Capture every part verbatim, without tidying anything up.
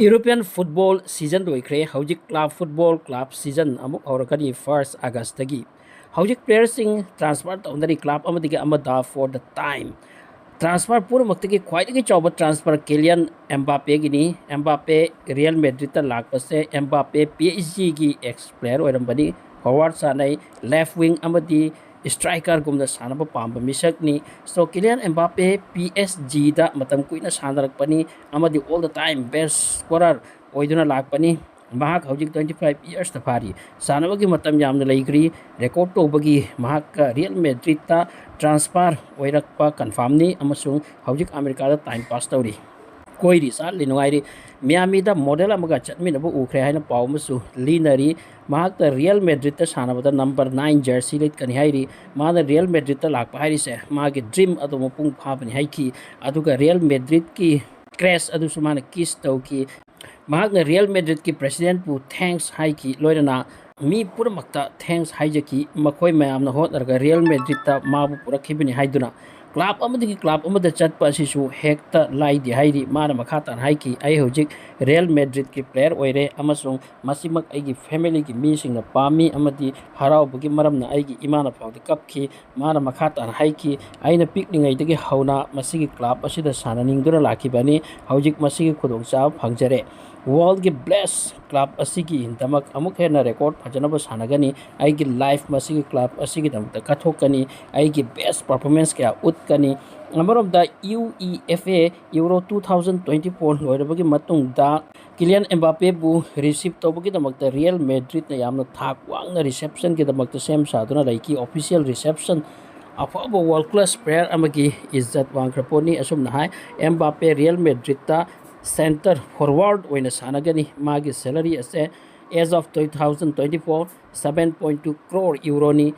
European football season ꯂꯣꯏꯈ꯭ꯔꯦ꯫ ꯍꯧꯖꯤꯛ club football club season ꯑꯃꯨꯛ ꯍꯧꯔꯛꯀꯅꯤ first August ꯇꯒꯤ꯫ ꯍꯧꯖꯤꯛ player ꯁꯤꯡ transfer ꯇꯧꯅꯔꯤ club ꯑꯃꯗꯒꯤ ꯑꯃꯗ for the time꯫ Transfer ꯄꯨꯝꯅꯃꯛꯇꯒꯤ ꯈ꯭ꯋꯥꯏꯗꯒꯤ ꯆꯥꯎꯕ transfer ꯀꯤꯂꯤꯌꯟ ꯑꯦꯝꯕꯥꯄꯦꯒꯤꯅꯤ꯫ ꯑꯦꯝꯕꯥꯄꯦ Real Madrid ꯇ ꯂꯥꯛꯄꯁꯦ, ꯑꯦꯝꯕꯥꯄꯦ P S G ꯒꯤ ex player ꯑꯣꯏꯔꯝꯕꯅꯤ, forward ꯁꯥꯟꯅꯩ, left wing ꯑꯃꯗꯤ striker ꯒꯨꯝꯅ ꯁꯥꯟꯅꯕ ꯄꯥꯝꯕ ꯃꯤꯁꯛꯅꯤ꯫ So, Kylian Mbappe P S G ꯗ ꯃꯇꯝ ꯀꯨꯏꯅ ꯁꯥꯟꯅꯔꯛꯄꯅꯤ ꯑꯃꯗꯤ all the time best scorer ꯑꯣꯏꯗꯨꯅ ꯂꯥꯛꯄꯅꯤ꯫ ꯃꯍꯥꯛ ꯍꯧꯖꯤꯛ twenty five years ꯇ ꯐꯥꯔꯤ꯫ ꯁꯥꯟꯅꯕꯒꯤ ꯃꯇꯝ ꯌꯥꯝꯅ ꯂꯩꯈ꯭ꯔꯤ꯫ Record ꯇꯧꯕꯒꯤ ꯃꯍꯥꯛꯀ Real Madrid ꯇ transfer ꯑꯣꯏꯔꯛꯄ confirm ꯅꯤ ꯑꯃꯁꯨꯡ ꯍꯧꯖꯤꯛ ꯑꯃꯦꯔꯤꯀꯥꯗ time pass ꯇꯧꯔꯤ꯫ ꯀꯣꯏꯔꯤ, ꯆꯠꯂꯤ, ꯅꯨꯡꯉꯥꯏꯔꯤ꯫ Miami ꯗ model ꯑꯃꯒ ꯆꯠꯃꯤꯟꯅꯕ ꯎꯈ꯭ꯔꯦ ꯍꯥꯏꯅ ꯄꯥꯎ ꯑꯃꯁꯨ ꯂꯤꯅꯔꯤ꯫ ꯃꯍꯥꯛꯇ Real Madrid ꯇ ꯁꯥꯟꯅꯕꯗ number nine jersey ꯂꯤꯠꯀꯅꯤ ꯍꯥꯏꯔꯤ꯫ ꯃꯥꯅ Real Madrid ꯇ ꯂꯥꯛꯄ ꯍꯥꯏꯔꯤꯁꯦ ꯃꯥꯒꯤ dream ꯑꯗꯨ ꯃꯄꯨꯡ ꯐꯥꯕꯅꯤ ꯍꯥꯏꯈꯤ꯫ ꯑꯗꯨꯒ Real Madrid ꯀꯤ crest ꯑꯗꯨꯁꯨ ꯃꯥꯅ kiss ꯇꯧꯈꯤ꯫ ꯃꯍꯥꯛꯅ Real Madrid ꯀꯤ president ꯄꯨ thanks ꯍꯥꯏꯈꯤ, ꯂꯣꯏꯅꯅ ꯃꯤ ꯄꯨꯝꯅꯃꯛꯇ thanks ꯍꯥꯏꯖꯈꯤ, ꯃꯈꯣꯏ ꯃꯌꯥꯝꯅ ꯍꯣꯠꯅꯔꯒ Real Madrid ꯇ ꯃꯥꯕꯨ ꯄꯨꯔꯛꯈꯤꯕꯅꯤ ꯍꯥꯏꯗꯨꯅ꯫ Club ꯑꯃꯗꯒꯤ club ꯑꯃꯗ ꯆꯠꯄ ꯑꯁꯤꯁꯨ ꯍꯦꯛꯇ ꯂꯥꯏꯗꯦ ꯍꯥꯏꯔꯤ꯫ ꯃꯥꯅ ꯃꯈꯥ ꯇꯥꯅ ꯍꯥꯏꯈꯤ, "ꯑꯩ ꯍꯧꯖꯤꯛ Real Madrid ꯀꯤ player ꯑꯣꯏꯔꯦ ꯑꯃꯁꯨꯡ ꯃꯁꯤꯃꯛ ꯑꯩꯒꯤ family ꯒꯤ ꯃꯤꯁꯤꯡꯅ ꯄꯥꯝꯃꯤ ꯑꯃꯗꯤ ꯍꯔꯥꯎꯕꯒꯤ ꯃꯔꯝꯅ ꯑꯩꯒꯤ ꯏꯃꯥꯅ ꯐꯥꯎꯗ ꯀꯞꯈꯤ꯫" ꯃꯥꯅ ꯃꯈꯥ ꯇꯥꯅ ꯍꯥꯏꯈꯤ, "ꯑꯩꯅ ꯄꯤꯛꯂꯤꯉꯩꯗꯒꯤ ꯍꯧꯅ ꯃꯁꯤꯒꯤ club ꯑꯁꯤꯗ ꯁꯥꯟꯅꯅꯤꯡꯗꯨꯅ ꯂꯥꯛꯈꯤꯕꯅꯤ꯫ ꯍꯧꯖꯤꯛ ꯃꯁꯤꯒꯤ ꯈꯨꯗꯣꯡꯆꯥꯕ ꯐꯪꯖꯔꯦ꯫ World ꯒꯤ best club ꯑꯁꯤꯒꯤꯗꯃꯛ ꯑꯃꯨꯛ ꯍꯦꯟꯅ record ꯐꯖꯅꯕ ꯁꯥꯟꯅꯒꯅꯤ꯫ ꯑꯩꯒꯤ life ꯃꯁꯤꯒꯤ club ꯑꯁꯤꯒꯤꯗꯃꯛꯇ ꯀꯠꯊꯣꯛꯀꯅꯤ꯫ ꯑꯩꯒꯤ best performance ꯀꯌꯥ ꯎꯠꯀꯅꯤ꯫" ꯑꯃꯔꯣꯝꯗ UEFA Euro two thousand twenty four ꯂꯣꯏꯔꯕꯒꯤ ꯃꯇꯨꯡꯗ ꯀꯤꯂꯤꯌꯟ ꯑꯦꯝꯕꯥꯄꯦꯕꯨ receive ꯇꯧꯕꯒꯤꯗꯃꯛꯇ Real Madrid ꯅ ꯌꯥꯝꯅ ꯊꯥꯛ ꯋꯥꯡꯅ reception ꯒꯤꯗꯃꯛꯇ ꯁꯦꯝ ꯁꯥꯗꯨꯅ ꯂꯩꯈꯤ꯫ Official reception, ꯑꯐꯕ world class player ꯑꯃꯒꯤ ꯏꯖꯠ ꯋꯥꯡꯈ꯭ꯔ ꯄꯣꯠꯅꯤ꯫ ꯑꯁꯨꯝꯅ ꯍꯥꯏ, ꯑꯦꯝꯕꯥꯄꯦ Real Madrid ꯇ center forward ꯑꯣꯏꯅ ꯁꯥꯟꯅꯒꯅꯤ꯫ ꯃꯥꯒꯤ salary ꯑꯁꯦ as of two thousand twenty four seven point two crore euro ꯅꯤ꯫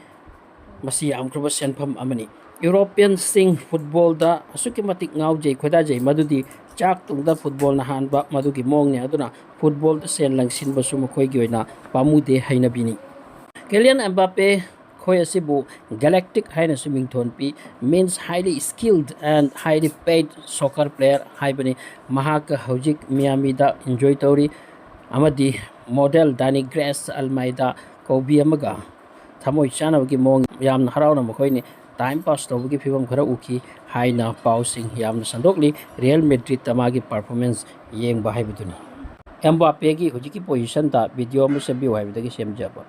ꯃꯁꯤ ꯌꯥꯝꯈ꯭ꯔꯕ ꯁꯦꯟꯐꯝ ꯑꯃꯅꯤ꯫ European ꯁꯤꯡ football ꯗ ꯑꯁꯨꯛꯀꯤ ꯃꯇꯤꯛ ꯉꯥꯎꯖꯩ ꯈꯣꯏꯗꯥꯖꯩ ꯃꯗꯨꯗꯤ ꯆꯥꯛ ꯇꯨꯡꯗ football ꯅ ꯍꯥꯟꯕ ꯃꯗꯨꯒꯤ ꯃꯑꯣꯡꯅꯤ꯫ ꯑꯗꯨꯅ football ꯗ ꯁꯦꯟ ꯂꯪꯁꯤꯟꯕꯁꯨ ꯃꯈꯣꯏꯒꯤ ꯑꯣꯏꯅ ꯄꯥꯝꯃꯨꯗꯦ ꯍꯩꯅꯕꯤꯅꯤ꯫ ꯀꯤꯂꯤꯌꯟ ꯑꯦꯝꯕꯥꯄꯦ ꯃꯈꯣꯏ ꯑꯁꯤꯕꯨ ꯒꯦꯂꯦꯛꯇꯤꯛ ꯍꯥꯏꯅꯁꯨ ꯃꯤꯡꯊꯣꯟ ꯄꯤ, means highly skilled and highly paid soccer player ꯍꯥꯏꯕꯅꯤ꯫ ꯃꯍꯥꯛꯀ ꯍꯧꯖꯤꯛ ꯃꯤꯌꯥꯃꯤꯗ ꯏꯟꯖꯣꯏ ꯇꯧꯔꯤ꯫ ꯑꯃꯗꯤ ꯃꯣꯗꯦꯜ ꯗꯥꯅꯤ ꯒ꯭ꯔꯦꯁ ꯑꯜꯃꯥꯏꯗꯥ ꯀꯧꯕꯤ ꯑꯃꯒ ꯊꯃꯣꯏ ꯆꯥꯅꯕꯒꯤ ꯃꯑꯣꯡ, ꯌꯥꯝꯅ ꯍꯔꯥꯎꯅ ꯃꯈꯣꯏꯅꯤ ꯇꯥꯏꯝ ꯄꯥꯁ ꯇꯧꯕꯒꯤ ꯐꯤꯕꯝ ꯈꯔ ꯎꯈꯤ ꯍꯥꯏꯅ ꯄꯥꯎꯁꯤꯡ ꯌꯥꯝꯅ ꯁꯟꯗꯣꯛꯂꯤ꯫ ꯔꯤꯌꯦꯜ ꯃꯦꯗ꯭ꯔꯤꯠꯇ ꯃꯥꯒꯤ ꯄꯔꯐꯣꯔꯃꯦꯟꯁ ꯌꯦꯡꯕ ꯍꯥꯏꯕꯗꯨꯅꯤ꯫ ꯑꯦꯝꯕꯥꯄꯦꯒꯤ ꯍꯧꯖꯤꯛꯀꯤ ꯄꯣꯖꯤꯁꯟꯗ ꯚꯤꯗꯤꯑꯣ ꯑꯃ ꯁꯦꯝꯕꯤꯌꯨ ꯍꯥꯏꯕꯗꯒꯤ ꯁꯦꯝꯖꯕ꯫